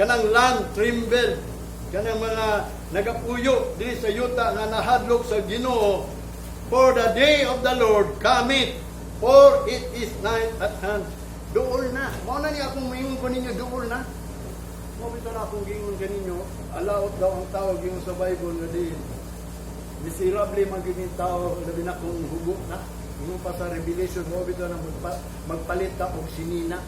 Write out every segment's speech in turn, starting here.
Kanang land trembled. Kanang mga nagapuyo diri sa yuta nga nahadlok sa Ginoo. For the day of the Lord cometh, for it is nigh at hand. Duol na. Mao na ni akong moingon ko ninyo, duol na. Mao bitaw na akong giingon kaninyo, alaot daw ang tao giingon sa Bible nga diin. Miserable man gyud ning tao, labi na kung hubo na. Ingon pa sa Revelation, mao bitaw na magpalit ta og sinina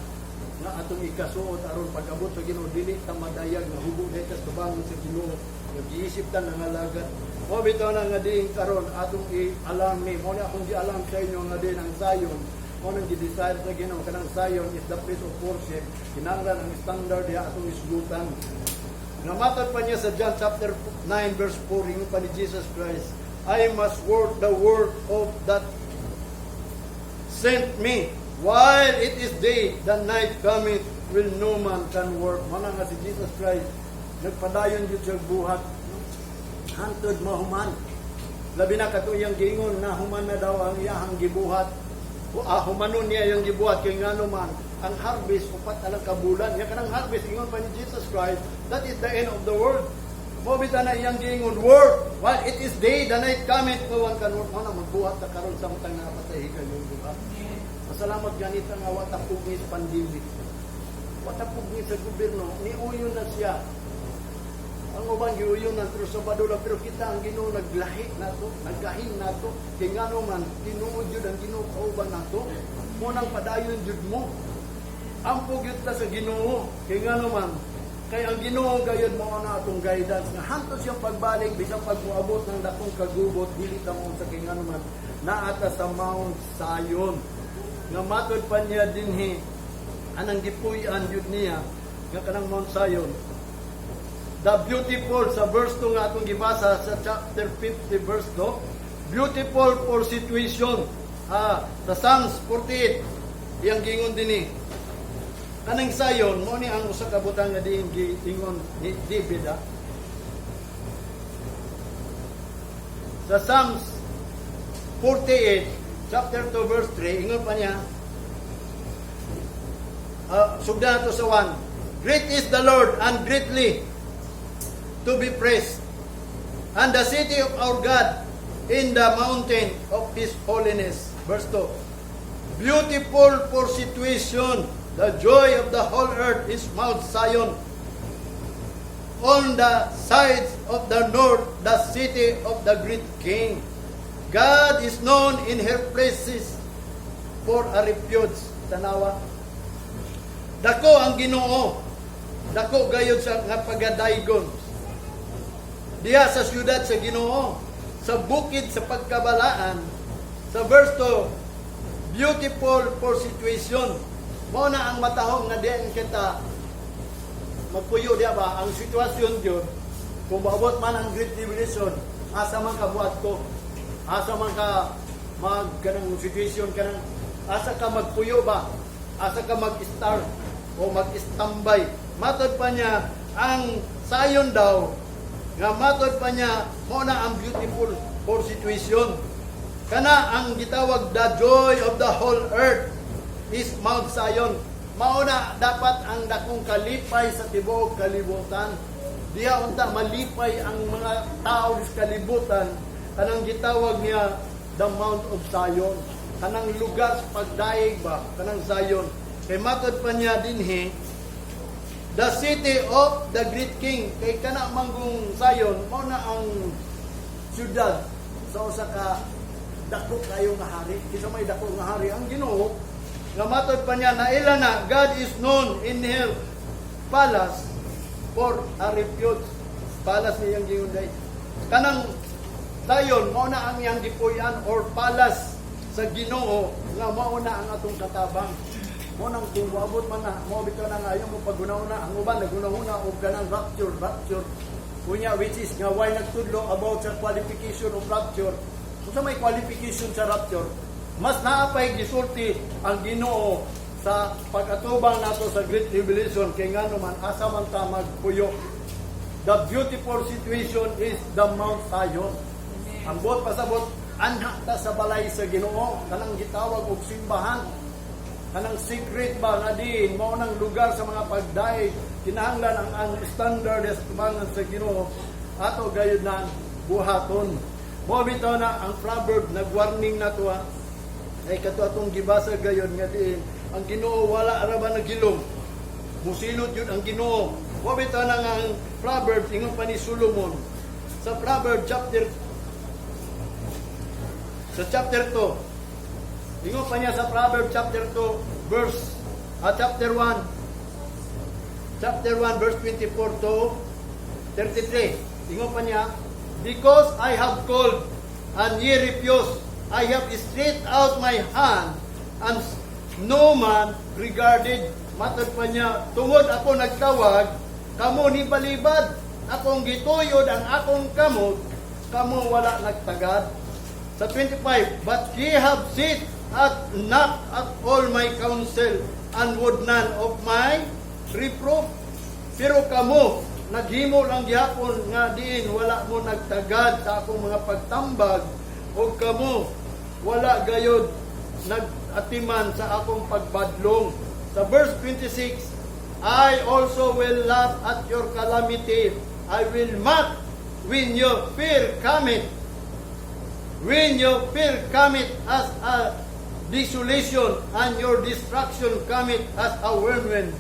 nga atong ikasuot aron pag-abot sa Ginoo dili ta madayag nga hubo na sa tubangon sa Ginoo. Nag-iisip ta nangalagat. Mao bitaw na nga diin karon atong i-alam ni mao ni akong gi-alam sa inyo nga diin ang Zion mao nang gi-desire sa Ginoo. Kanang Zion is the place of worship. Kinahanglan ang standard diha atong isgutan. Nga matod pa niya sa John chapter 9 verse 4, ingon pa ni Jesus Christ, "I must work the work of that sent me while it is day. The night cometh when no man can work." Mao na nga si Jesus Christ nagpadayon gyud siya buhat hantod mahuman. Labi na kato iyang giingon na human na daw ang iyahang gibuhat. Humanon niya yung gibuhat kay ngano man ang harvest 4 na lang ka bulan. Ya kanang harvest, ingon pa ni Jesus Christ, that is the end of the world. Mao bitaw na iyang giingon, "Work while it is day. The night cometh, no one can work." Mao na magbuhat ta karon samtang naa pa tay higayon, di ba? Pasalamat ganita nga wa ta pugni sa pandemic. Wa ta pugni sa gobyerno, niuyon na siya. Ang uban giuyonan pero sa badula, pero kita ang Ginoo naglahi nato, naggahin nato kay ngano man tinuod jud ang Ginoo kauban nato. Mo nang padayon jud mo. Ampo gyud ta sa Ginoo kay ngano man kay ang Ginoo gayud mao na atong guidance nga hantod siyang pagbalik. Bisan pag moabot ng dakong kagubot, dili ta mo sa, kay ngano man naa ta sa Mount Zion. Nga matod pa niya dinhi, anang gipuy-an jud niya nga kanang Mount Zion, the beautiful, sa verse 2 nga atong gibasa sa chapter 50 verse 2, beautiful for situation. Sa Psalms 48 iyang giingon dinhi kanang Zion mo ni ang usa ka butang nga diin giingon ni David. Sa Psalms 48 chapter 2 verse 3, ingon pa niya, sugdan nato sa 1. "Great is the Lord and greatly to be praised, and the city of our God in the mountain of His holiness." Verse 2. "Beautiful for situation, the joy of the whole earth is Mount Zion. On the sides of the north, the city of the great King. God is known in her places for a refuge." Tanawa. Dako ang Ginoo. Dako gayod sa nga pagadaygon. Diha sa siyudad sa Ginoo, sa bukid sa pagkabalaan, sa verse 2, beautiful for situation. Mao na ang matahong nga diyan kita magpuyo diya ba, ang sitwasyon gyud kung maabot man ang Great Tribulation, asa man ka muadto, asa man ka mag kanang situation, kanang asa ka magpuyo ba, asa ka mag-start o mag-standby. Matod pa niya ang Zion daw nga matod pa niya mao na ang beautiful for situation. Kana ang gitawag the joy of the whole earth is Mount Zion. Mao na dapat ang dakong kalipay sa tibuok kalibutan. Diha unta malipay ang mga tao sa kalibutan, kanang gitawag niya the Mount of Zion. Kanang lugar sa pagdayeg ba, kanang Zion. Kay matod pa niya dinhi, the city of the great King, kay kana manggong Zion mao na ang syudad sa usa ka dako kayo nga hari. Kinsa may dako nga hari? Ang Ginoo. Nga matod pa niya na ila na God is known in her palace for a refuge. Palace niyang giingon day. Kanang Zion mao na ang iyang gipuy-an or palace sa Ginoo nga mao na ang atong katabang. Mo nang kung moabot man na, mo bitaw na nga ayaw mo paghuna-huna. Ang uban naghuna-huna og kanang rapture, rapture. Kunya which is nga why nagtudlo about sa qualification of rapture. Kung sa may qualification sa rapture, mas naa pay gisulti ang Ginoo sa pag-atubang nato sa Great Tribulation kay ngano man asa man ta magpuyo. The beautiful situation is the Mount Zion. Ang buot pasabot, anha ta sa balay sa Ginoo, kanang gitawag og simbahan. Kanang secret ba nga diin mao nang lugar sa mga pagdaig, kinahanglan ang standard sa tubangan sa Ginoo ato gayud na buhaton. Mo bitaw na ang proverb nagwarning na to ha. Ay kato atong gibasa gayon nga diin ang Ginoo wala ra ba naghilom. Musilot yun ang Ginoo. Mo bitaw na nga ang proverb, ingon pa ni Solomon sa Proverb chapter sa chapter 2. Ingon pa niya sa Proverb chapter 2 verse chapter 1, chapter 1 verse 24 to 33. Ingon pa niya, "Because I have called and ye refuse, I have stretched out my hand and no man regarded." Matod pa niya, tungod ako nagtawag, kamo ni balibad. Akong gituyod ang akong kamot, kamo wala nagtagad. Sa 25, "But ye have set at naught at all my counsel and would none of my reproof." Pero kamo, naghimo lang gihapon nga diin wala mo nagtagad sa akong mga pagtambag o kamo wala gayod nagatiman sa akong pagbadlong. Sa verse 26, "I also will laugh at your calamity. I will mock when your fear cometh. When your fear cometh as a desolation and your destruction cometh as a whirlwind.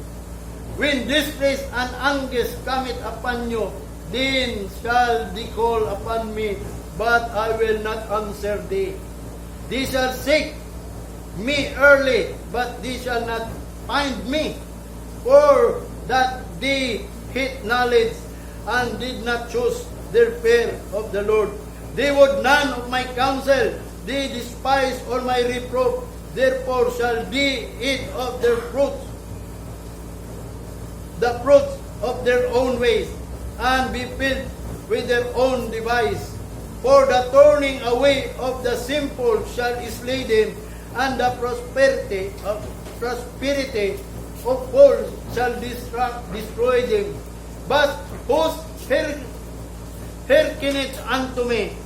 When distress and anguish cometh upon you, then shall they call upon me, but I will not answer thee. They shall seek me early, but they shall not find me. For that they hate knowledge and did not choose their fear of the Lord. They would none of my counsel, they despise all my reproof. Therefore shall they eat of their fruits, the fruits of their own ways, and be filled with their own device. For the turning away of the simple shall slay them, and the prosperity of fools shall destroy them. But whose hearkeneth unto me,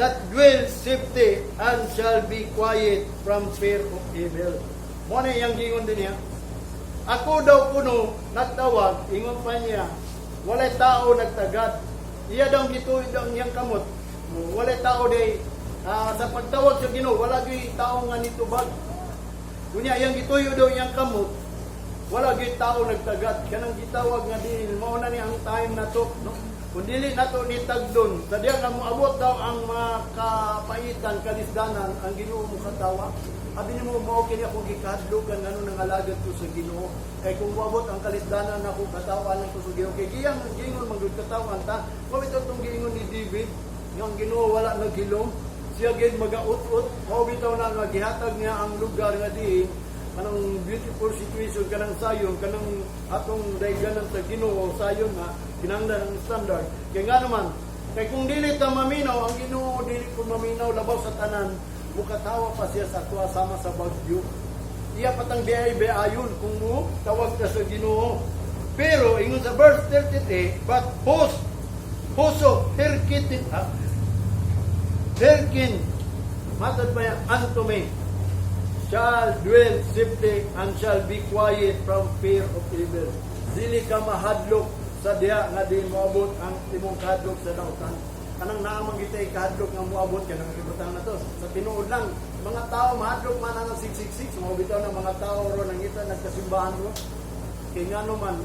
that dwell safety and shall be quiet from fear of evil." Mo na iyang gingon din niya. Ako daw kuno nagtawag, ingon pa niya, walay tao nagtagad. Iya daw gituid ang iyang kamot. Walay tao day sa pagtawag sa Ginoo, wala gyud tao nga nitubag. Kunya iyang gituyo daw iyang kamot, wala gyud tao nagtagad. Kanang gitawag nga din mao na ni ang time na to, no? Kung dili nato ni tagdon, sa diya nga moabot daw ang mga kapaitan, kalisdanan, ang Ginoo mo katawa. Abi nimo, mao kini akong gikahadlokan ngano nangalagad ko sa Ginoo. Kay kung moabot ang kalisdanan nako, katawan ko sa Ginoo. Kay giyang gingon man gud katawan ta. Mao bitaw tong giingon ni David nga ang Ginoo wala naghilom. Siya gid magaut-ut. Mao bitaw na nga gihatag niya ang lugar nga diin kanang beautiful situation, kanang sayon, kanang atong dayganan sa Ginoo, sayon nga kinahanglan ang standard. Kay nga naman, kay kung dili ta maminaw, ang Ginoo dili ko maminaw. Labaw sa tanan, mukatawa pa siya sa atoa sama sa bagyo. Iya patang biay ayon kung mo tawag ka sa Ginoo. Pero ingon sa verse 33, "But whose whoso hearkeneth hearken," matod pa yan, "unto me shall dwell safely and shall be quiet from fear of evil." Dili ka mahadlok sa diha nga di moabot ang imong kahadlok sa dautan. Kanang naa man kita kahadlok nga moabot kanang ibutang na to. Sa tinuod lang, mga tao mahadlok man ang 666, mao bitaw na mga tao ro nangita nagkasimbahan ro. Kay ngano man,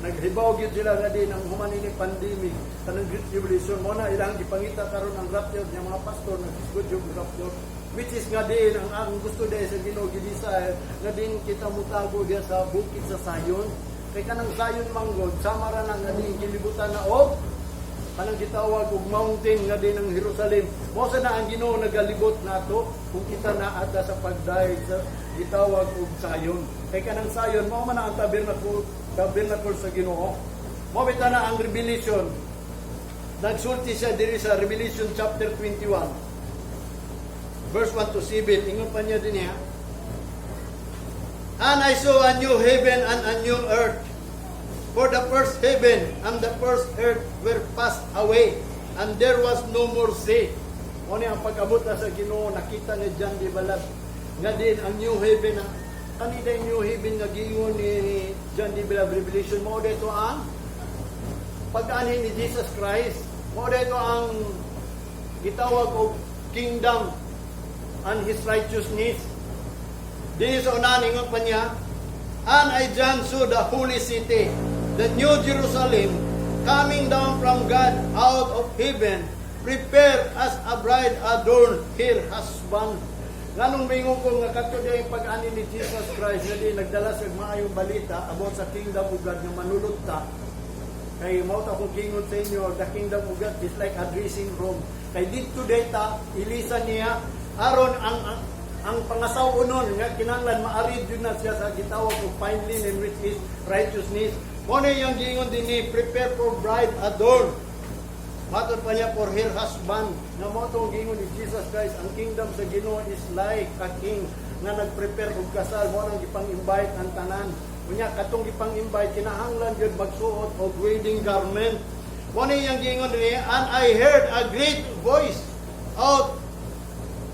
naghibaw gyud sila nga din ang human ini pandemic, kanang Great Tribulation. Mo na ilang gipangita karon ang rapture niya, mga pastor naghisgot yung rapture, which is nga din ang gusto dahil sa Ginoo, gi-desire nga din kita mutago diya sa bukid sa Zion, kay kanang Zion manggod sama ra na nga din gilibutan na og kanang gitawag og mountain nga din ang Jerusalem. Mo sa na ang Ginoo nagalibot nato kung kita na ata sa pagdayeg sa gitawag og Zion. Kay kanang Zion mao man ang tabernacle, tabernacle sa Ginoo. Mo bitaw na ang Revelation. Nagsulti siya diri sa Revelation chapter 21 verse 1 to 7. Ingon pa niya din niya, "And I saw a new heaven and a new earth. For the first heaven and the first earth were passed away, and there was no more sea." Mo ni ang pag-abot na sa Ginoo, nakita ni John di Balad nga din ang new heaven na Kanina new heaven nga giingon ni John the Beloved, Revelation, mao dito ang pag-anhi ni Jesus Christ. Mao dito ang gitawag og kingdom and His righteousness. Dinhi sa unahan, ingon pa niya, "And I, John, saw the holy city, the new Jerusalem, coming down from God out of heaven, prepared as a bride adorned her husband." Nganong mingon ko nga kadto diay pag-ani ni Jesus Christ nga di nagdala sa maayong balita about sa kingdom of God nga manulod ta? Kay mao ta kung gingon sa inyo, the kingdom of God is like a dressing room. Kay didto data ilisan niya aron ang pangasaw-onon nga kinahanglan maarid yun na siya sa gitawag og fine linen, which is righteousness. Mao na iyang giingon dinhi, prepare for bride adorned. Matod pa niya, for her husband. Nga mao tong giingon ni Jesus Christ, ang kingdom sa Ginoo is like a king nga nagprepare og kasal, mao nang gipang-invite ang tanan. Unya katong gipang-invite kinahanglan gyud magsuot og wedding garment. Mao na iyang giingon dinhi, "And I heard a great voice out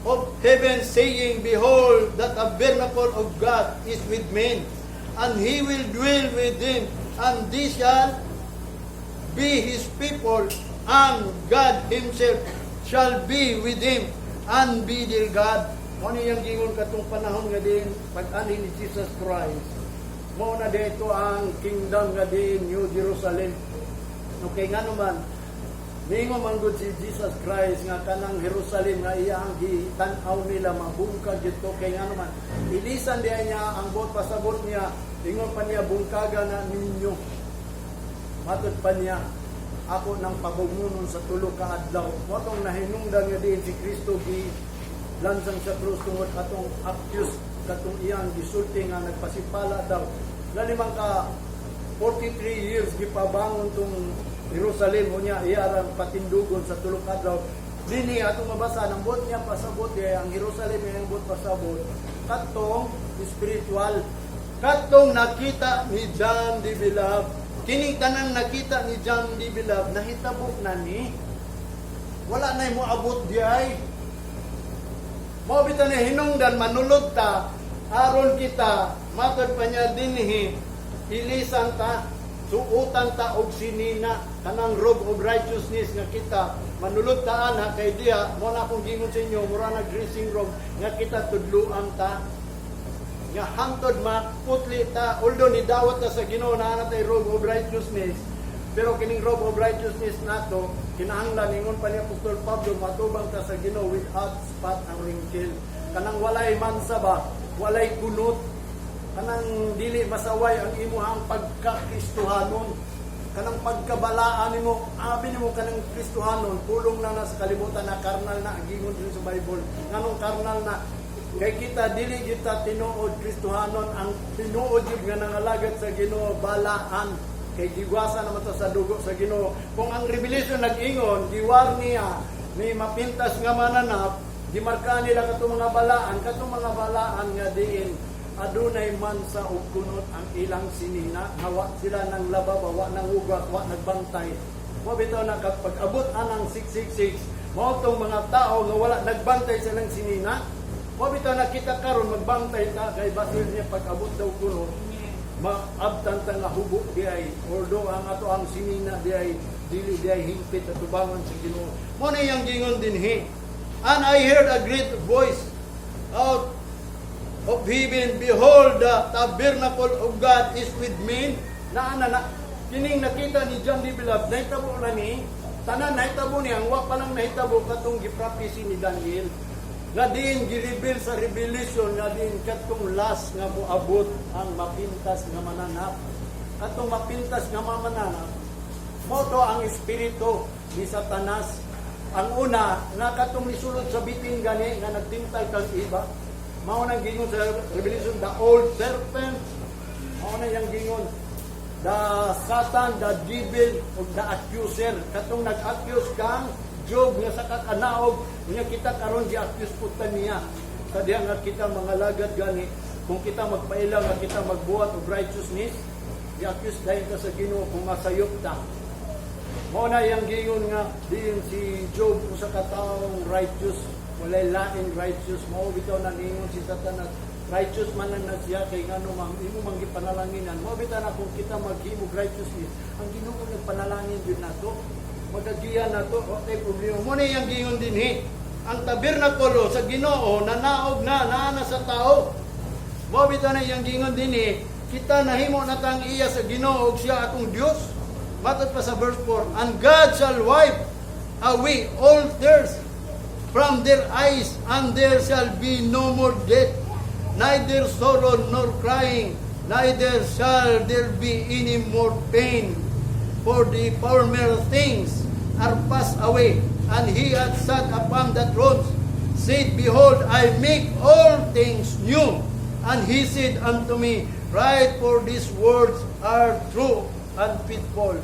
of heaven saying, 'Behold, the tabernacle of God is with men, and He will dwell with them, and they shall be His people, and God Himself shall be with them, and be their God.'" Mao ni iyang giingon katong panahon nga din pag-anhi ni Jesus Christ. Mao na dito ang kingdom nga din New Jerusalem. Okay, nga naman, ningon man gud si Jesus Christ nga kanang Jerusalem nga iyang gitan-aw nila mabungkag dito, kay nga naman ilisan diya niya ang buot pasabot niya. Ingon pa niya, "Bungkaga na ninyo." Matod pa niya, "Ako nang pabangunon sa 3 ka adlaw." Mao tong nahinungdan nga diin si Kristo gi lansang sa krus tungod atong accuse, katong iyang gisulti nga nagpasipala daw. Lalimang ka 43 years gipabangon tong Jerusalem, unya iya rang patindugon sa 3 ka adlaw. Dinhi atong mabasa ang buot niya pasabot eh, ang Jerusalem ang buot pasabot katong spiritual, katong nakita ni John the Beloved. Kining tanan nakita ni John the Beloved, nahitabo na ni, wala na mo abot diay. Mao bitaw ni hinungdan manulod ta aron kita, matod pa niya dinhi, ilisan ta, suotan ta og sinina, kanang robe of righteousness nga kita manulod ta ana, kay diha mo na akong gingon sa inyo, mura na dressing room nga kita tudluan ta nga hangtod maputli ta. Although ni dawat ta sa Ginoo na ana tay robe of righteousness, pero kining robe of righteousness nato kinahanglan, ingon pa ni Apostol Pablo, matubang ta sa Ginoo without spot and wrinkle, kanang walay mansa ba, walay kunot, kanang dili masaway ang imuhang pagka-Kristohanon, kanang pagkabalaan nimo, abi nimo kanang Kristohanon pulong na na sa kalibutan na karnal na gingon din sa Bible. Nganong karnal na? Kay kita dili kita tinuod Kristohanon. Ang tinuod jud nga nangalagad sa Ginoo balaan, kay giwasa naman to sa dugo sa Ginoo. Kung ang Revelation nag-ingon, giwar niya ni mapintas nga mananap, gimarka nila katong mga balaan, katong mga balaan nga diin adunay mansa ug kunot ang ilang sinina, nga wa sila nang laba, wa nang hugas, wa nagbantay. Mo bitaw na kapag abot anang 666, mao tong mga tao nga wala nagbantay sa ilang sinina. Mo bitaw na kita karon magbantay ta, kay basil niya pag abot daw kuno maabtan ta nga hubo di ay, although ang ato ang sinina di ay dili di ay hingpit at tubangan sa Ginoo. Mo na iyang gingon dinhi, "And I heard a great voice out of heaven, 'Behold, the tabernacle of God is with men.'" Naa na na. Kining nakita ni John the Beloved, nahitabo na ni, tanan nahitabo ni, ang wa pa lang nahitabo katong gi-prophecy ni Daniel. Nga diin gi-reveal sa Revelation nga diin katong last nga moabot ang mapintas nga mananap. Katong mapintas nga mananap, mao to ang espiritu ni Satanas. Ang una, nga katong misulod sa bitin gani nga nagtintal kang iba. Mao nang gingon sa Revelation, the old serpent. Mao na yang gingon. The Satan, the devil, ug the accuser. Katong nag-accuse kang Job nga sa kakanaog, unya kita karon gi-accuse pud ta niya. Sa diha nga kita mga lagad gani, kung kita magpaila nga kita magbuhat og righteousness, gi-accuse dayon ta sa Ginoo kung masayop ta. Mao na iyang gingon nga diin si Job usa ka taong righteous, walay lain righteous. Mao bitaw na ningon si Satanas. Righteous man lang na siya kay ngano man imo man gipanalanginan. Mao bitaw na kung kita maghimo righteousness, ang Ginoo nagpanalangin gyud nato. Magagiya nato, okay problema. Mao na iyang giingon dinhi. Ang tabernakulo sa Ginoo nanaog na naa na sa tao. Mao bitaw na iyang giingon dinhi, kita nahimo na tang iya sa Ginoo ug siya atong Dios. Matod pa sa verse 4, "And God shall wipe away all tears from their eyes, and there shall be no more death, neither sorrow nor crying, neither shall there be any more pain, for the former things are passed away." And he that sat upon the throne said, "Behold, I make all things new." And he said unto me, "Write, for these words are true and faithful."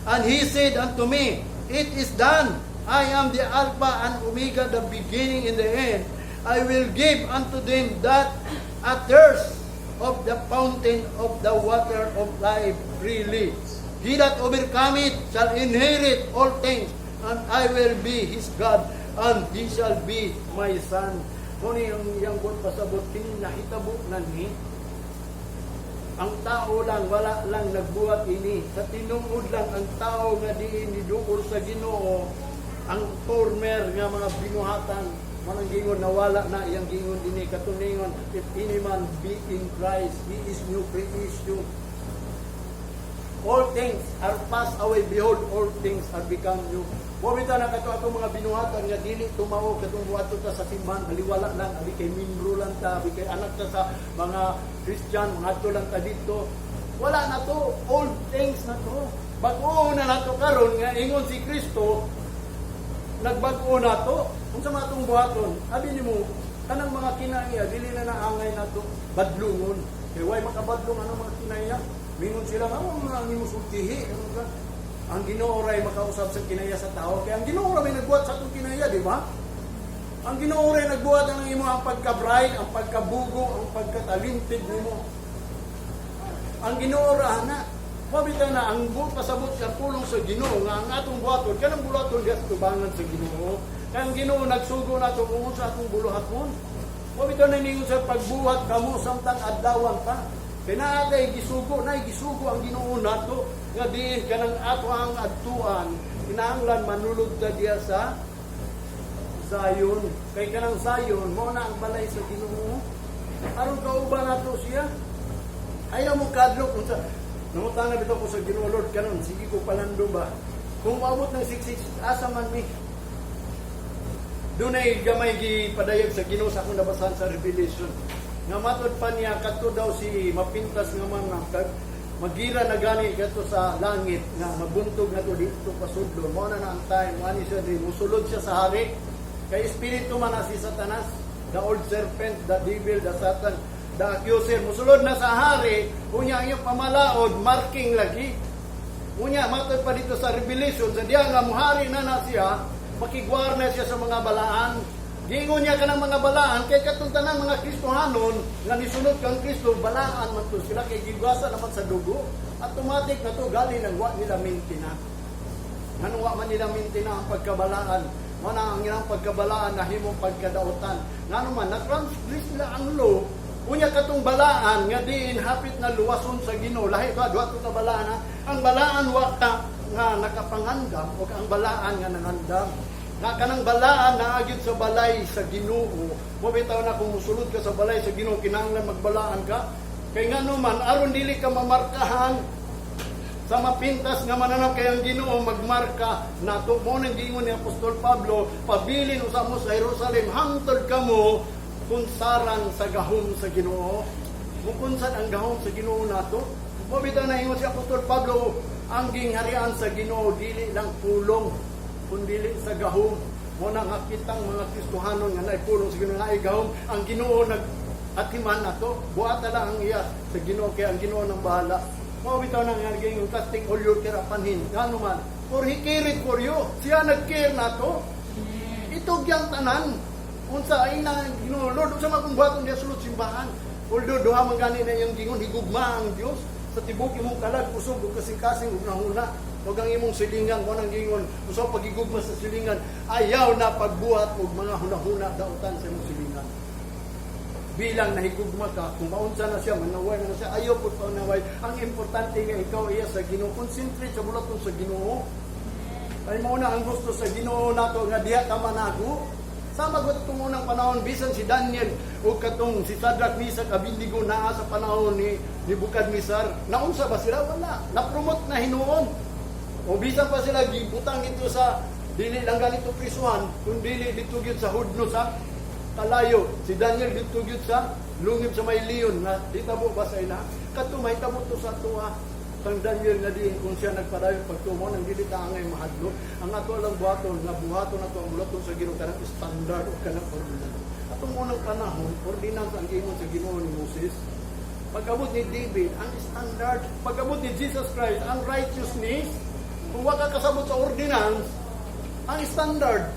And he said unto me, "It is done. I am the Alpha and Omega, the beginning and the end. I will give unto them that athirst of the fountain of the water of life freely. He that overcometh shall inherit all things, and I will be his God, and he shall be my son." Mao ni ang iyang buot pasabot, kini nahitabo na ni. Ang tao lang, wala lang nagbuhat ini. Sa tinuod lang, ang tao nga diin niduol sa Ginoo, ang former nga mga binuhatan, manang gingon nawala na iyang gingon dinhi katuningon, "If any man be in Christ, he is new creation. All things are passed away. Behold, all things are become new." Mao bitaw na kato atong mga binuhatan nga dili tumao katong buhato ta sa simbahan, aliwala lang, abi kay membro lang ta, abi kay anak ta sa mga Christian, mga lang ta dito. Wala na to, old things na to. Bag-o na nato karon nga ingon si Kristo, nagbag-o na to. Unsa man atong buhaton? Abi nimo kanang mga kinaiya dili na naangay nato badlungon. Kay way makabadlong ano mga kinaiya. Mingon sila nga mga ang imo sultihi. Ano ka? Ang Ginoo ray makausab sa kinaiya sa tao. Kaya ang Ginoo ra may nagbuhat sa atong kinaiya, di ba? Ang Ginoo ray nagbuhat ang imo ang pagka-bright, ang pagkabugo, ang pagka-talented nimo. Ang Ginoo ra na. Mao bitaw na ang buot pasabot sa pulong sa Ginoo nga ang atong buhaton kanang buhaton diya sa tubangan sa Ginoo. Kay ang Ginoo nagsugo nato kung unsa atong buluhaton. Mao bitaw na ningon sa pagbuhat kamo samtang adlawan pa. Kay naa kay gisugo na gisugo ang Ginoo nato nga diin kanang ato ang adtuan kinahanglan manulog ta diya sa Zion. Kay kanang Zion mao na ang balay sa Ginoo. Aron kauban nato siya. Ayaw mo kadlok unsa. Nangutana bitaw ko sa Ginoo, "Lord, kanon sige ko palando ba? Kung maabot ng 66, asa man mi?" Dunay gamay gipadayag sa Ginoo sa akong nabasahan sa Revelation. Nga matod pa niya kadto daw si mapintas nga man magira na gani kadto sa langit nga mabuntog na to dito pasudlo. Mao na na ang time, mo ani siya diri musulod siya sa hari. Kay espiritu man na si Satanas, the old serpent, the devil, the Satan, the accuser. Musulod na sa hari, unya ang iyong pamalaod, marking lagi. Unya, matod pa dito sa Revelation, sa diya nga muhari na na siya, makigwar na siya sa mga balaan. Giingon niya kanang mga balaan, kay katong tanang mga Kristohanon, nga nisunod kang Kristo, balaan man to sila, kay gigwasa naman sa dugo. Automatic na to, gali nang wa nila mintina. Ngano wa man nila mintina ang pagkabalaan? Mana ang ilang pagkabalaan na himong pagkadautan. Ngano man, na-transgress nila ang law, unya katong balaan nga diin hapit na luwason sa Ginoo. Lahi ba duha to ka balaan ha? Ang balaan wa ka nga nakapangandam o ang balaan nga nangandam. Nga kanang balaan naa gyud sa balay sa Ginoo. Mo bitaw na kung musulod ka sa balay sa Ginoo kinahanglan magbalaan ka. Kay ngano man aron dili ka mamarkahan sa mapintas nga mananap, kay ang Ginoo magmarka nato. Mo nang giingon ni Apostol Pablo, "Pabilin usa mo sa Jerusalem hangtod kamo kunsaran sa gahom sa Ginoo." Mukunsad ang gahom sa Ginoo nato. Mo bitaw na ingon si Apostol Pablo, ang gingharian sa Ginoo dili lang pulong kundili sa gahom. Mo na nga kitang mga Kristohanon nga naay pulong sa Ginoo, naay gahom, ang Ginoo nag atiman nato. Buhata lang ang iya sa Ginoo kay ang Ginoo nang bahala. Mao bitaw nang nga giingon, "Casting all your care upon him." Ngano man? For he careth for you. Siya nag-care nato. Itugyang tanan. Unsa ay na Ginoo, "Lord, unsa man akong buhaton diha sulod simbahan?" Although duha man gani na iyang gingon, higugma ang Dios sa tibok imong kalag, kusog ug kasing-kasing ug nahuna. Ug ang imong silingan. Mo nang gingon, usa pagigugma sa silingan, ayaw na pagbuhat og mga hunahuna dautan sa imong silingan. Bilang nahigugma ka, kung maunsa na siya, manaway na siya, ayaw po panaway. Ang importante nga ikaw iya sa Ginoo, concentrate sa bulaton sa Ginoo. Ay mao na ang gusto sa Ginoo nato nga diha ka manago. Sama gud itong unang panahon, bisan si Daniel o katong si Shadrach, Meshach, Abednego naa sa panahon ni Nebuchadnezzar. Naunsa ba sila? Wala. Na-promote na hinuon. O bisan pa sila gibutang ito sa dili lang ganito prisuhan, kun dili dito gyud sa hudno sa kalayo. Si Daniel dito gyud sa lungib sa may leon na ditabo ba sa ila? Kadto mahitabo to sa tuwa kang Daniel nga diin kung siya nagpadayon pagtumo nang dili ta angay mahadlok. Ang ato lang buhaton nga buhaton nato ang bulaton sa Ginoo, kanang standard o kanang ordinance. Atong unang panahon, ordinance ang giingon sa Ginoo ni Moses. Pag-abot ni David, ang standard. Pag-abot ni Jesus Christ, ang righteousness. Kung wa ka kasabot sa ordinance, ang standard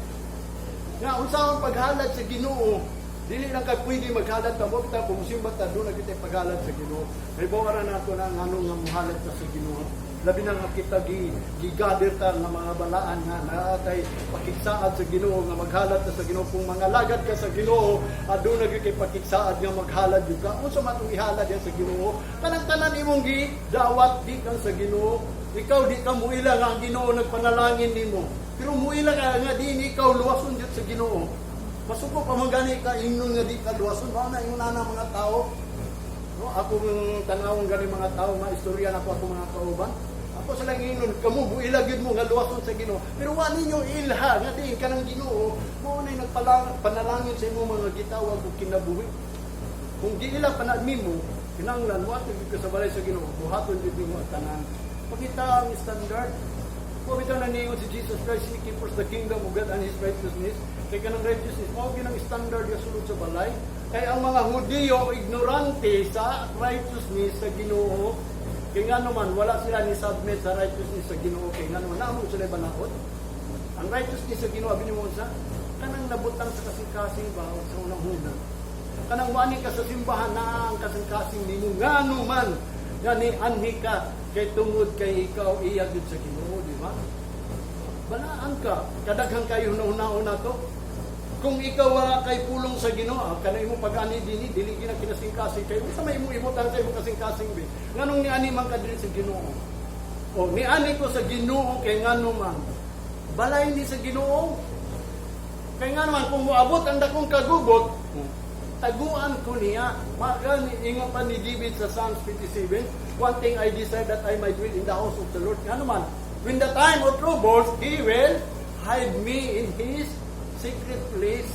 nga unsa ang paghalad sa Ginoo, dili lang kay pwede maghalad ta mo kita kung musimba ta, doon na kita paghalad sa Ginoo. May ra nato na ang ano nga muhalad ta sa Ginoo. Labi na nga kita gi gi-gather ta nga mga balaan nga naatay pakigsaad sa Ginoo nga maghalad ta sa Ginoo. Kung mga lagad ka sa Ginoo, aduna gyud kay pakigsaad nga maghalad gyud ka. Unsa man ang ihalad yan sa Ginoo? Kanang tanan imong gi dawat gikan sa Ginoo. Ikaw di ka muila nga ang Ginoo nagpanalangin nimo, pero muila ka nga di ni ikaw luwason gyud sa Ginoo. Masuko pa man gani ka ingnon nga di ka luwason. Mao na ingon ana mga tao. No, ako ng tanawon gani mga tao, mga istorya nako ako mga kauban. Ako sila ingnon, kamo muila gyud mo nga luwason sa Ginoo. Pero wa ninyo ilha nga di ka ng Ginoo, mao nay nagpalang panalangin sa imong mga gitawag og kinabuhi. Kung giila pa na nimo, kinahanglan wa gyud ka sa balay sa Ginoo, buhaton gyud nimo ang tanan. Pakita ang standard. Kung bitaw na niingon si Jesus Christ, "Seek ye first the kingdom of God and His righteousness." Kay kanang righteousness, mao gyud ang standard nga sulod sa balay. Kay ang mga Hudiyo ignorante sa righteousness sa Ginoo. Kay nga naman wala sila ni submit sa righteousness sa Ginoo, kay nga naman namo sila banaod. Ang righteousness sa Ginoo, abi nimo sa kanang nabutang sa kasing-kasing ba sa unang huna. Kanang wani ka sa simbahan na ang kasing-kasing nimo, ngano man gani anhi ka, kay tungod kay ikaw iya gyud sa Ginoo, di ba? Balaan ka, kadaghan kayo una-una to. Kung ikaw wala kay pulong sa Ginoo, kana imo pag-ani dinhi, dili gina kinasingkasing, kay unsa may imo ibutang sa imong kasing-kasing be? Nganong niani man ka diri sa Ginoo? O niani ko sa Ginoo kay ngano man balay ni sa Ginoo. Kay nga naman kung moabot ang dakong kagubot, taguan ko niya. Magani ingon pa ni David sa Psalms 57, "One thing I desire, that I might dwell in the house of the Lord." Nga naman, when the time of troubles, He will hide me in His secret place.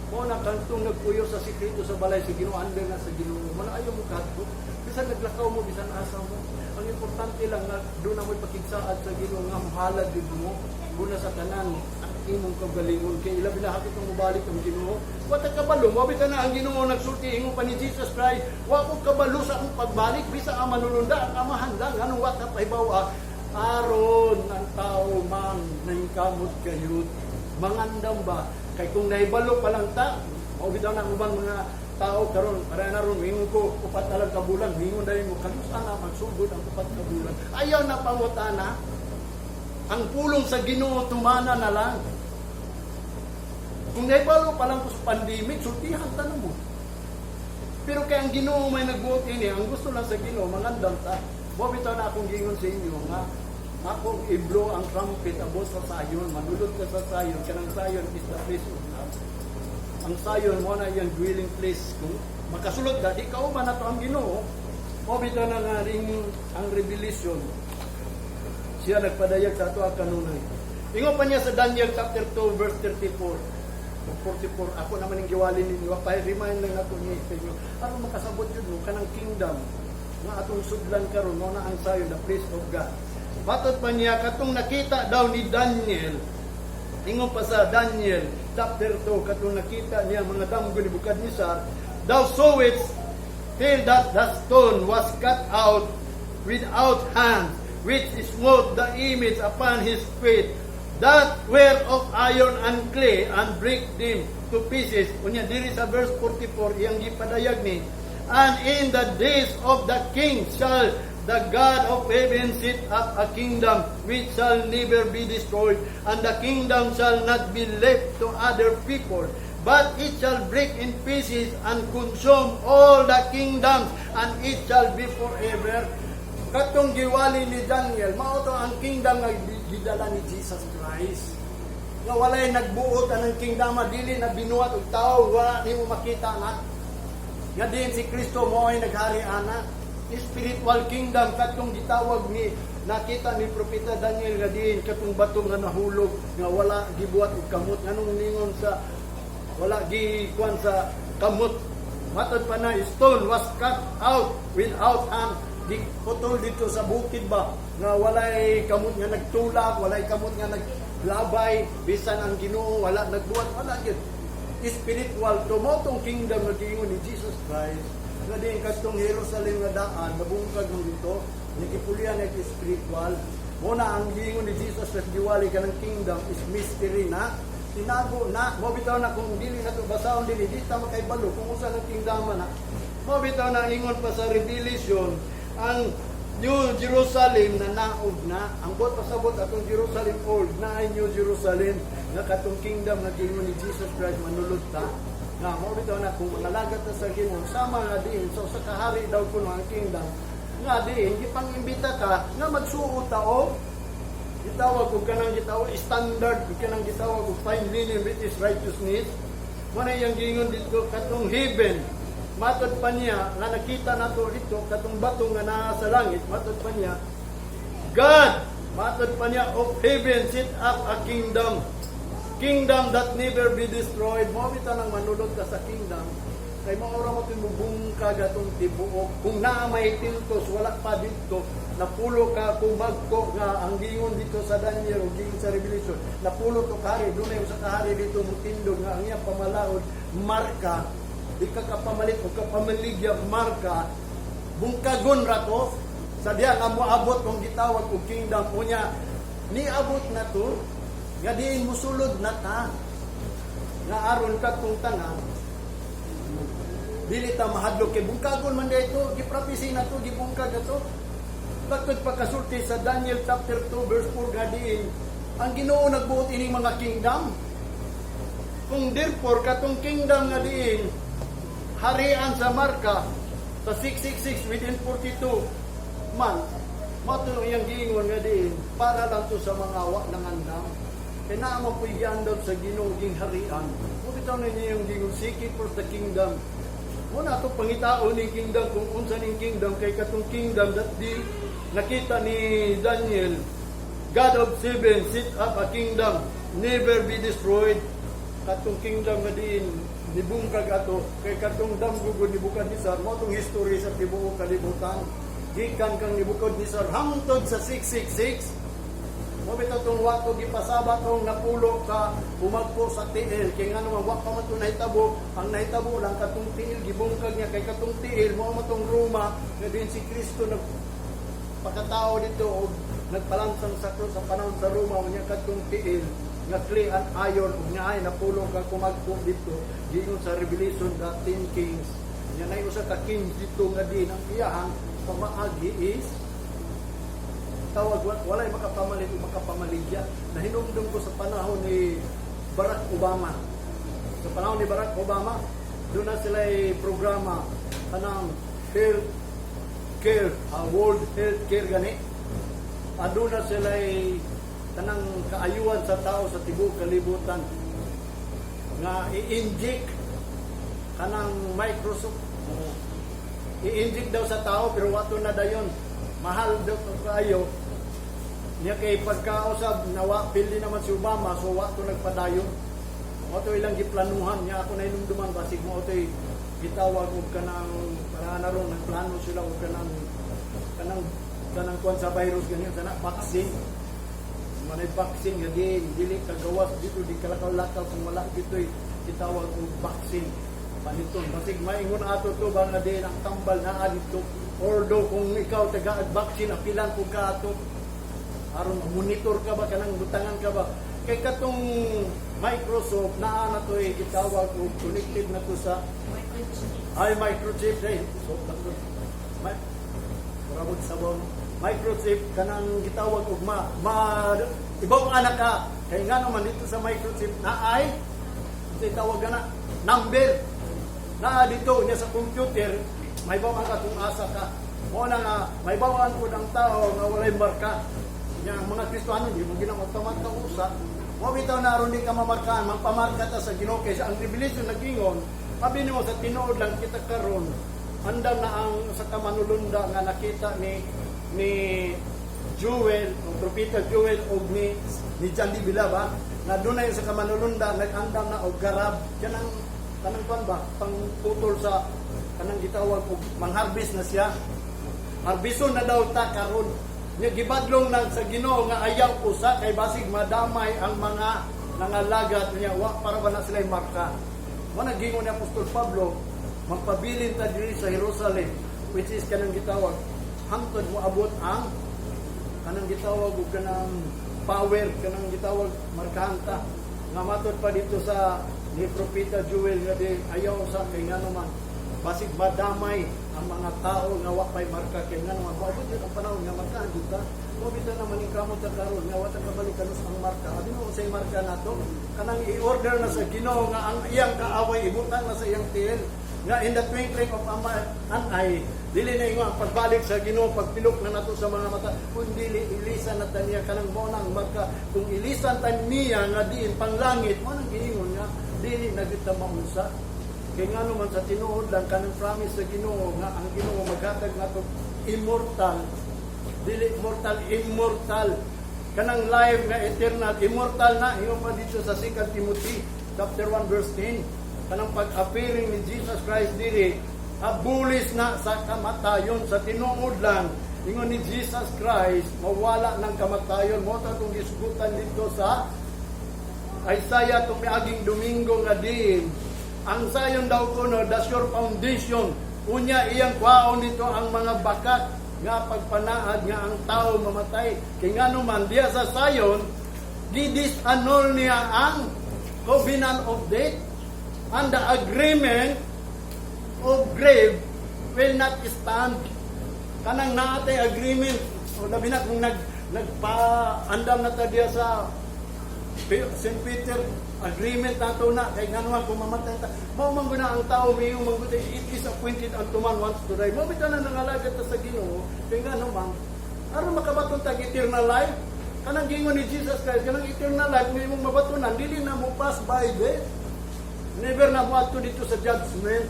Mo na kantong nagpuyo sa sekreto sa balay sa Ginoo, under na sa Ginoo. Wala ayaw mo kadto. Bisan naglakaw mo, bisan asa mo. Ang importante lang nga doon na mo'y pakigsaad sa Ginoo nga muhalad gyud mo. Una sa tanan ang imong kaugalingon, kay ilabi na hapit ang mobalik ang Ginoo. Wa ta kabalo, mo bitaw na ang Ginoo nagsulti, ingon pa ni Jesus Christ, "Wa ko kabalo sa akong pagbalik bisa ang manulunda, ang Amahan lang." Anong wa ta pahibaw aron ang tao man nangkamot kayut mangandam ba? Kay kung nahibalo pa lang ta, mao bitaw na ang ubang mga tao karon para na ron mingon ko 4 na lang ka bulan, mingon dahil mo kanus-a na magsugod ang 4 ka bulan. Ayaw na pangutana. Ang pulong sa Ginoo tumana na lang. Kung nahibalo pa lang ko sa pandemic, sultihan ta na mo. Pero kay ang Ginoo may nagbuot ini, ang gusto lang sa Ginoo mangandam ta. Mao bitaw na akong giingon sa inyo nga akong i-blow ang trumpet abot sa Zion, manulod ka sa Zion, kanang Zion is the place of love. Ang Zion mo na iyang dwelling place. Kung makasulod ka, di ka uban na to ang Ginoo. Mao bitaw na nga ring ang revelation. Siya nagpadayag sa ato ang kanunay. Ingon pa niya sa Daniel chapter 2 verse 34. 44, ako naman ang giwali ninyo, pa-remind lang ako niya sa inyo aron makasabot yun mo kanang kingdom nga atong sudlan karon, mo na ang Zion, the place of God. Matod pa niya katong nakita daw ni Daniel. Ingon pa sa Daniel chapter 2, katong nakita niya mga damgo ni Nebuchadnezzar, "Thou sawest till that the stone was cut out without hands, which smote the image upon his feet that were of iron and clay, and break them to pieces." Unya diri sa verse 44, iyang gipadayag ni, "And in the days of the king shall the God of heaven set up a kingdom which shall never be destroyed, and the kingdom shall not be left to other people." But it shall break in pieces and consume all the kingdoms, and it shall be forever." Katong giwali ni Daniel, mao to ang kingdom nga gidala ni Jesus Christ. Nga walay nagbuot anang kingdom, dili na binuhat og tao, wala nimo makita na. Nga diin si Kristo mo ay naghari ana. Spiritual kingdom katong gitawag ni nakita ni Propeta Daniel nga diin katong bato nga nahulog nga wala gibuhat og kamot, nganong ningon sa wala gikuan sa kamot. Matod pa na, stone was cut out without hand, giputol dito sa bukid ba nga walay kamot nga nagtulak, walay kamot nga naglabay, bisan ang Ginoo wala nagbuhat, wala gyud. Spiritual to. Mo tong kingdom nga giingon ni Jesus Christ nga diin katong Jerusalem nga daan nabungkag man dito nikipulian nag spiritual mo na. Ang giingon ni Jesus sa giwali kanang kingdom is mystery na tinago na. Mo bitaw na kung dili na to basahon dili, di ta makaibalo kung unsa ng kingdom na. Mo bitaw na ingon pa sa Revelation, ang New Jerusalem na naog na. Ang buot pasabot, atong Jerusalem Old na ay New Jerusalem nga katong kingdom nga giingon ni Jesus Christ manulod ta. Nga mo bitaw na kung mangalagat ta sa Ginoo, sama nga diin sa usa ka hari daw kuno ang kingdom nga diin gipang-imbita ka nga magsuot ta og gitawag og kanang gitawag standard ug kanang gitawag og fine linen, which is righteousness. Mo na iyang giingon dito katong heaven. Matod pa niya nga nakita nato dito katong bato nga naa sa langit. Matod pa niya, God, matod pa niya, of heaven set up a kingdom, kingdom that never be destroyed. Mo bitaw nang manulod ka sa kingdom kay maura mo timubungkag atong tibuok. Kung naa may tiltos, wala pa dito napulo ka kumagko nga ang gingon dito sa Daniel o gingon sa Revelation, napulo to kahari. Dunay usa ka hari dito mutindog nga ang iyang pamalaod marka, di ka kapamalit o kapamaligya marka. Bungkagon ra to sa diya nga moabot kung gitawag og kingdom. Unya niabot na to nga diin musulod na ta nga aron katong tanan dili ta mahadlok kay bungkagon man dito. Giprapisi na to, gibungkag na to. Bakit pagkasulti sa Daniel chapter 2 verse 4 nga diin ang Ginoo nagbuot ining mga kingdom? Kung therefore katong kingdom nga diin harian sa marka sa 666 within 42 months, mao to iyang giingon nga diin para lang to sa mga wa nangandam kay naa man po'y giandam sa Ginoo ging harian. Mo bitaw na niya yung giingon, "Seek ye first the kingdom." Mo na to pangitaon ning kingdom, kung unsa ning kingdom, kay katong kingdom that di nakita ni Daniel, God of heaven set up a kingdom never be destroyed. Katong kingdom nga diin nibungkag ato kay katong damgo ni Nebuchadnezzar, mo tong history sa tibuok kalibutan gikan kang Nebuchadnezzar hangtod sa 666. Mo bitaw tong wato gipasaba tong napulo ka bumagko sa tiil kay ngano man wa pa man to nahitabo. Ang nahitabo lang katong tiil gibungkag niya, kay katong tiil mao man tong Roma nga din si Kristo nag pakatao dito og nagpalansang sa krus sa panahon sa Roma. Unya kadtong tiil nga clay and iron ug niya ay napulo ka kumagko dito. Giingon sa Revelation, the 10 kings nya nay usa ka king dito nga din ang iyahang pamaagi is tawag walay makapamalit o makapamaligya. Nahinumdum ko sa panahon ni Barack Obama. Sa panahon ni Barack Obama, doon na sila programa kanang health care, World Health Care gani. Aduna sila kanang kaayuhan sa tao sa tibuok kalibutan nga i-inject kanang Microsoft. Oh, i-inject daw sa tao, pero wato na dayon, mahal daw to kaayo niya kay pagkausab nawa pili naman si Obama, so wato nagpadayon. Wato ilang giplanuhan niya. Ako nahinumduman, basig mo to'y gitawag og kanang para na ron nagplano sila og kanang kuan sa virus ganyan sana, vaccine. Manay vaccine nga di dili kagawas dito, di kalakaw-lakaw kung wala dito'y gitawag og vaccine paniton. Basig maingon ato to ba nga din ang tambal naa dito. Although kung ikaw taga vaccine, apilan ko ka ato aron monitor ka ba, kanang butangan ka ba, kay katong Microsoft naa na to eh, gitawag og connected na to sa Microchip. Ay, microchip eh. So may murabot sa bang microchip kanang gitawag og ma, ma ibaw anak ka kay ngano man dito sa microchip na ay Sa tawag na number. Naa dito niya sa computer, mahibaw-an ka kung asa ka. Mao na nga mahibaw-an pud ang tao nga walay marka. Nya ang mga Kristiyano, di mo ginang ka usa. Mao bitaw na aron di ka mamarkahan, magpamarka ta sa Ginoo kay ang Revelation nagingon, abi nimo sa tinuod lang kita karon andam na ang sa kamanulunda nga nakita ni Joel, o Propeta Joel og ni John D. Vilaba na dunay sa kamanulunda nag-andam na og garab, kanang kanang kuan ba, pangputol sa kanang gitawag og mangharvest na siya. Harbison na daw ta karon. Nya gibadlong na sa Ginoo nga ayaw usa kay basig madamay ang mga nangalagat niya, wa para ba na sila marka. Mo na gingon ni Apostol Pablo, magpabilin ta diri sa Jerusalem, which is kanang gitawag hangtod moabot ang kanang gitawag og kanang power, kanang gitawag markahan ta nga matod pa dito sa ni Propeta Joel nga di ayaw sa kay ngano man basig madamay ang mga tao nga wa pay marka, kay ngano man moabot gyud ang panahon nga markahan gyud ta. Mo bitaw na maningkamot ta karon nga wa ta kabalo kanus ang marka. Abi mo unsay marka nato? Kanang i-order na sa Ginoo nga ang iyang kaaway ibutang na sa iyang tiil, nga in the twinkling of an eye, dili na ingon ang pagbalik sa Ginoo, pagpilok na nato sa mga mata, kun dili ilisan na ta niya. Kanang mo na ang marka. Kung ilisan ta niya nga diin panglangit, mo nang giingon nga dili na kita maunsa, kay ngano man sa tinuod lang kanang promise sa Ginoo nga ang Ginoo maghatag nato immortal, dili mortal, immortal, kanang life nga eternal, immortal na. Ingon pa dito sa 2 Timothy chapter 1 verse 10, kanang pag-appearing ni Jesus Christ diri abulis na sa kamatayon. Sa tinuod lang, ingon ni Jesus Christ, mawala ng kamatayon. Mo ta itong gisgutan dito sa Isaiah itong miaging Domingo nga diin ang sayon daw kuno, the sure foundation. Unya iyang kwaon dito ang mga bakat nga pagpanaad nga ang tao mamatay, kay ngano man diya sa sayon gidisannul niya ang covenant of death, and the agreement of grave will not stand. Kanang naatay agreement o labi na kung nagpa-andam na ta diya sa St. Peter, agreement nato na kay ngano man kung mamatay ta, mao man guna ang tao miingon man gud, "It is appointed unto man once to die." Mao bitaw na nangalagad ta sa Ginoo kay ngano man aron makabaton tag eternal life. Kanang gingon ni Jesus Christ, kanang eternal life nga imong mabatonan, dili na mo pass by death, never na mo adto dito sa judgment.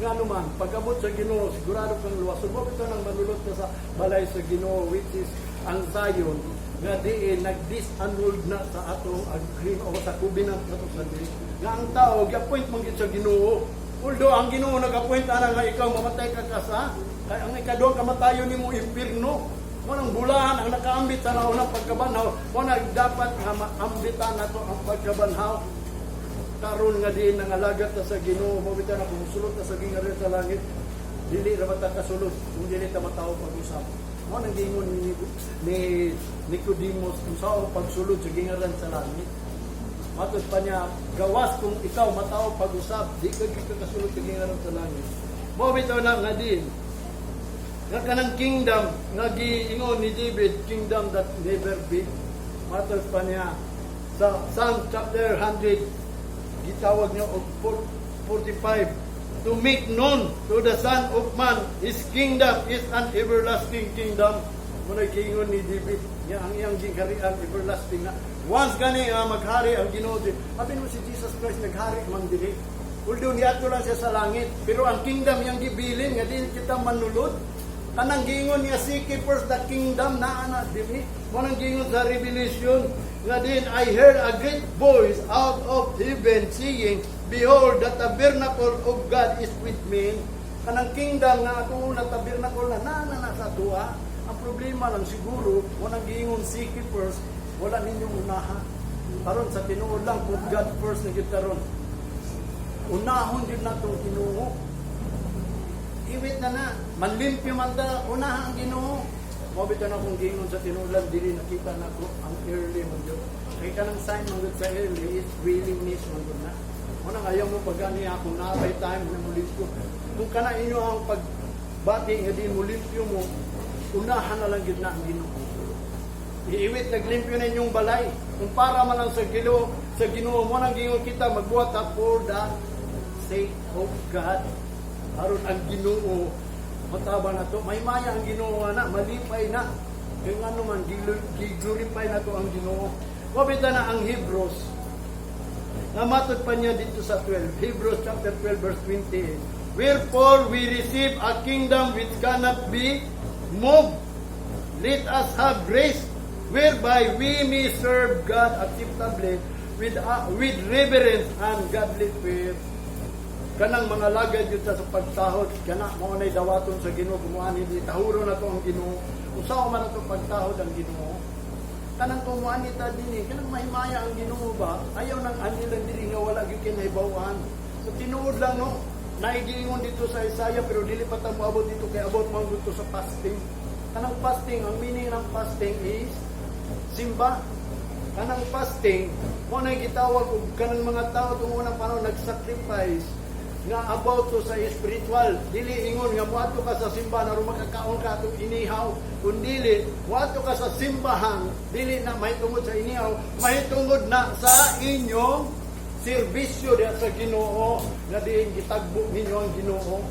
Ngano man pag-abot sa Ginoo, sigurado kang luwas. Mo bitaw nang manulot ka sa balay sa Ginoo, which is ang sayon nga diin nag-disannul na sa atong agreement o sa covenant nato sa Dios nga ang tao gi-appoint man gid sa Ginoo. Although ang Ginoo nag-appoint ana nga ikaw mamatay ka ka sa kay ang ikaduhang kamatayon nimo impierno. Mo nang bulahan ang nakaambit sa naunang pagkabanhaw. Mo na dapat nga maambitan nato ang pagkabanhaw karon nga diin nangalagat ta sa Ginoo. Mo bitaw na kung sulod ta sa gingharian sa langit, dili ra ba ta kasulod kung dili ta matawo pag-usab? Mo nang giingon ni Nicodemus kung sao pagsulod sa gingharian sa langit. Matod pa niya, gawas kung ikaw matawo pag-usab, di ka gyud ka kasulod sa gingharian sa langit. Mo bitaw na nga din nga kanang kingdom nga giingon ni David, kingdom that never be. Matod pa niya sa Psalm chapter 100, gitawag niya og 45, to make known to the Son of Man his kingdom is an everlasting kingdom. Mo na giingon ni David nga ang iyang gingharian everlasting na. Once gani nga maghari ang Ginoo, abi mo si Jesus Christ naghari man diri, although niadto lang siya sa langit, pero ang kingdom iyang gibilin nga dili kita manulod. Kanang giingon niya, "Seek ye first the kingdom," naa na diri. Mo nang giingon sa Revelation nga din, "I heard a great voice out of heaven saying, 'Behold, the tabernacle of God is with men.'" Kanang kingdom nga atong una tabernacle na naa na na sa atoa. Ang problema lang siguro, mo nang giingon, "Seek ye first," wala ninyong unaha. Karon sa tinuod lang, put God first na gyud karon. Unahon gyud natong Ginoo. Iwit na na. Manlimpyo man ta, unaha ang Ginoo. Mao bitaw na kung giingon sa tinuod, dili nakita na ko ang early man gyud. Kay kanang sign man gyud sa early is willingness man gyud na. Mo nang ayaw mo pag ani ako naapay time na mo limpyo. Kung kana inyo ang pagbati nga di mo limpyo mo, unahan na lang gyud na ang Ginoo. Iiwit naglimpyo na inyong balay. Kung para man lang sa Ginoo, Sa Ginoo mo nang giingon kita magbuhat ta for the sake of God. Aron ang Ginoo matabang nato, mahimaya ang Ginoo na, malipay na. Kay ngano man gi-glorify nato ang Ginoo. Mabita na ang Hebrews na matod pa niya dito sa 12, Hebrews chapter 12 verse 28. "Wherefore we receive a kingdom which cannot be moved. Let us have grace whereby we may serve God acceptably with reverence and godly fear." Kanang mga lagad yun sa pagtahod, kana mao nay dawaton sa Ginoo kumuha ni tahuro na to ang Ginoo. Usaw man ato pagtahod ang Ginoo. Kanang kumuha ni ta dinhi, kanang mahimaya ang Ginoo ba? Ayaw nang anilang diri nga wala gyud kay nahibaw-an. So tinuod lang, no, naigiingon dito sa Isaiah, pero dili pa ta moabot dito kay abot man dito sa fasting. Kanang fasting, ang meaning ng fasting is simba. Kanang fasting, mo na gitawag og kanang mga tao tungod unang panahon nag-sacrifice nga about to sa spiritual. Dili ingon nga moadto ka sa simbahan aron makakaon ka atong inihaw, kun dili moadto ka sa simbahan dili na mahitungod sa inihaw, mahitungod na sa inyong serbisyo diha sa Ginoo nga diin gitagbo ninyo ang Ginoo.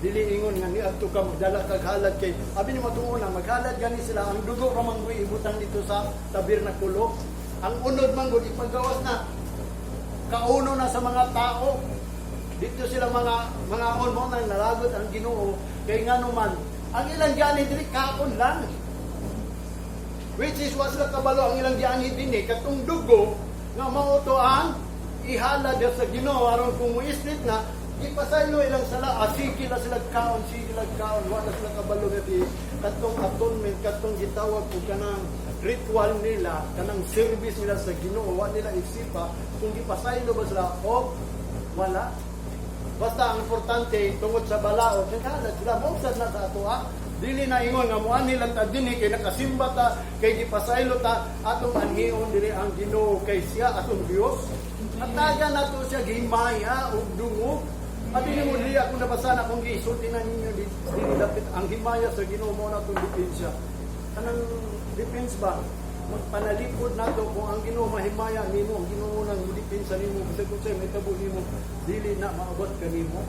Dili ingon nga niadto ka magdala kag halad, kay abi ni matuon maghalad gani sila, ang dugo ra man gud ibutang dito sa tabernakulo. Ang unod man gud ipagawas na, kauno na sa mga tao dito sila mga on mo nang nalagot ang Ginoo, kay ngano man ang ilang giani diri kaon lang, which is wa sila kabalo ang ilang giani dinhi katong dugo nga mao to ang ihalad sa Ginoo aron kung moislit na ipasaylo ilang sala. Ah, sige la sila kaon, sige la kaon. Wala sila kabalo nga di katong atonement, katong gitawag og kanang ritual nila, kanang service nila sa Ginoo. Wa nila isipa kung gipasaylo ba sila o wala. Basta ang importante, tungod sa balaod, naghalad sila, mausad na sa ato ha. Dili na ingon nga muani lang ta dinhi kay nakasimba ta, kay gipasaylo ta, atong anhion dili ang Ginoo kay siya atong Dios. Hatagan nato siya gihimaya ug dungog. At dili mo dili akong nabasa na kung gisulti na ninyo dili dapit ang himaya sa Ginoo mo na atong depensa. Kanang defense ba? Magpanalipod nato kung ang Ginoo mahimaya nimo, ang Ginoo nang depensa nimo, bisag kung sa'y mahitabo nimo, dili na maabot kanimo.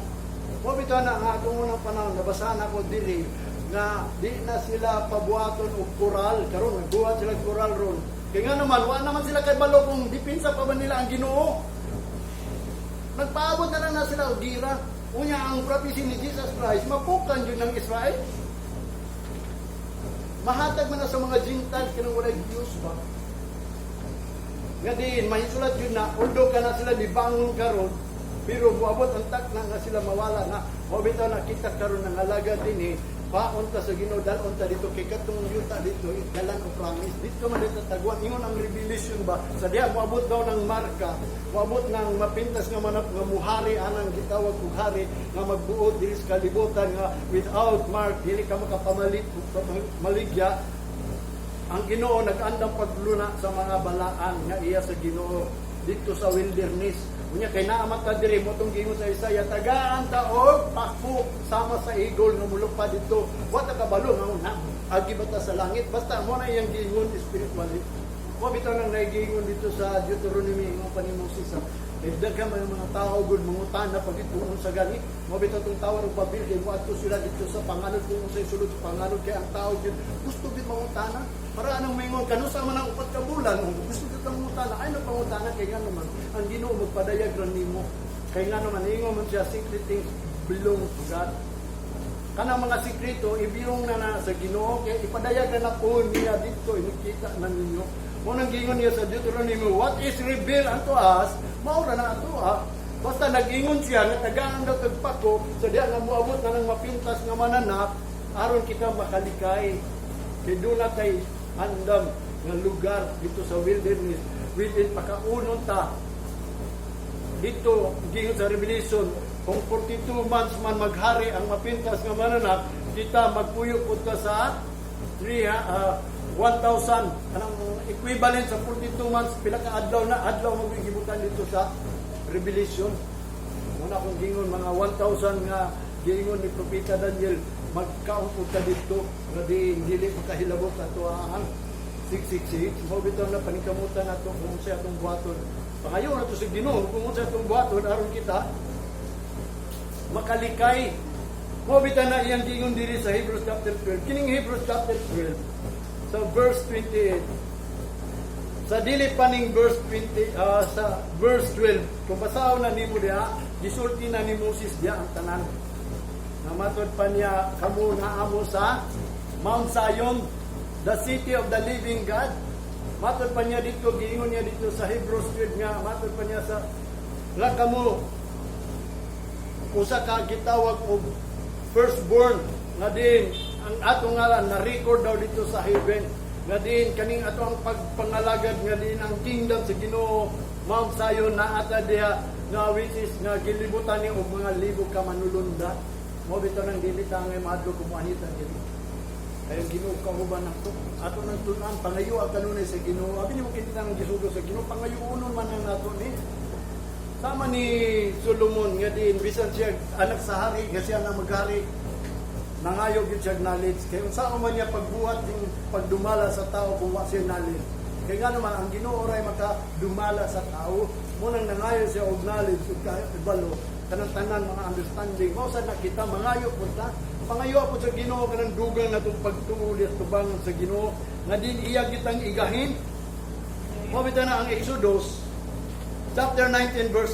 Mo bitaw na nga atong unang panahon nabasahan ako diri nga di na sila pabuhaton og koral. Karon nagbuhat sila og koral ron. Kay nga naman wa naman sila kay balo kung depensa pa ba nila ang Ginoo. Nagpaabot na lang na sila og gira. Unya ang prophecy ni Jesus Christ mapukan yun ng Israel. Mahatag man na sa mga Gentiles, kanang walay Diyos ba? Nga diin, mahisulat yun na, although ka na sila libangon karon, pero buabot ang takna nga sila mawala na. Mao bitaw na kita karon ng alaga din eh, paon ta sa Ginoo, dalon ta dito kay katong yuta dito, the land of promise. Dito man dito tagwan ingon ang Revelation ba, sa diha moabot daw ng marka, moabot ng mapintas nga manap nga muhari anang gitawag og hari nga magbuot diri sa kalibutan nga without mark dili ka makapamalit maligya. Ang Ginoo nag-andam pagluna sa mga balaan nga iya sa Ginoo dito sa wilderness. Unya kay naa man ta diri mo tong giingon sa Isaiah, tagaan ta og pako sama sa eagle nga mulupad dito. Wa ta kabalo nga na agi ba ta sa langit, basta mo na iyang giingon spiritually. Mo bitaw nang naigiingon dito sa Deuteronomy, ingon pa ni Moses sa kay daghan man ang mga tao gud mangutana pag ituon sa gani. Mo bitaw tong Tower of Babel kay moadto sila dito sa panganod kung unsay sulod sa panganod, kay ang tao gyud gusto gyud mangutana. Para anong maingon kanusa man ang 4 ka bulan, kung gusto gyud kang mangutana, ay no pangutana, kay nga naman ang Ginoo magpadayag ra nimo. Kay nga naman ingon man siya, secret things belong to God. Kanang mga sikreto ibilong na na sa Ginoo kay ipadayag na po niya dito, inikita na ninyo. Mo nang giingon niya sa Deuteronomy, what is revealed unto us, mao ra na ato ah. Basta nag-ingon siya nga tagaan daw tagpako sa diha nga moabot na ng mapintas nga mananap aron kita makalikay. Kay doon na kay andam nga lugar dito sa wilderness within pakaunon ta dito. Giingon sa Revelation, kung 42 months man maghari ang mapintas nga mananap, kita magpuyo pud ta sa 3 1,000, anong equivalent sa 42 months, pila ka adlaw na adlaw mo gibutan dito sa Revelation. Muna kung gingon mga 1,000 nga giingon ni Propeta Daniel, magkaon pud ta dito nga di dili makahilabot ato ang 666. Mao bitaw na paningkamutan nato kung unsay atong buhaton. Pangayo nato sa Ginoo kung unsay atong buhaton aron kita makalikay. Mao bitaw na iyang giingon diri sa Hebrews chapter 12. Kining Hebrews chapter 12 sa verse 28, sa dili pa ning verse 20, sa verse 12, kung basahon na nimo diha, gisulti na ni Moses diha ang tanan. Namatod pa niya, kamo naa mo sa Mount Zion, the city of the living God. Matod pa niya dito, giingon niya dito sa Hebrews 12 nga, matod pa niya sa nga kamo usa ka gitawag og firstborn nga din ang atong ngalan na record daw dito sa heaven, nga din kaning ato ang pagpangalagad, nga din ang kingdom sa Ginoo, Mount Zion, na ata diha nga which is nga gilibutan ni og mga libo ka manulunda. Mo bitaw nang dili ta ngay mahadlok kung moanhitan diri kay ang Ginoo kauban nato. Ato nang tun-an, pangayo ang kanunay sa Ginoo. Abi nimo kita nang gisugo sa Ginoo, pangayoonon man ang nato ni. Sama ni Solomon nga din bisan siya anak sa hari, nga siya na maghari, nangayo gyud siya knowledge, kay unsa man niya pagbuhat yung pagdumala sa tao kung wa siya knowledge? Kay nga naman ang Ginoo ray makadumala sa tao. Mo nang nangayo siya og knowledge ug kahibalo kanang tanan mga understanding. Mao sad na kita mangayo pud ta, pangayo po sa Ginoo kanang dugang natong pagtuo sa tubangan sa Ginoo nga din iya kitang igahin. Mao bitaw na ang Exodus chapter 19 verse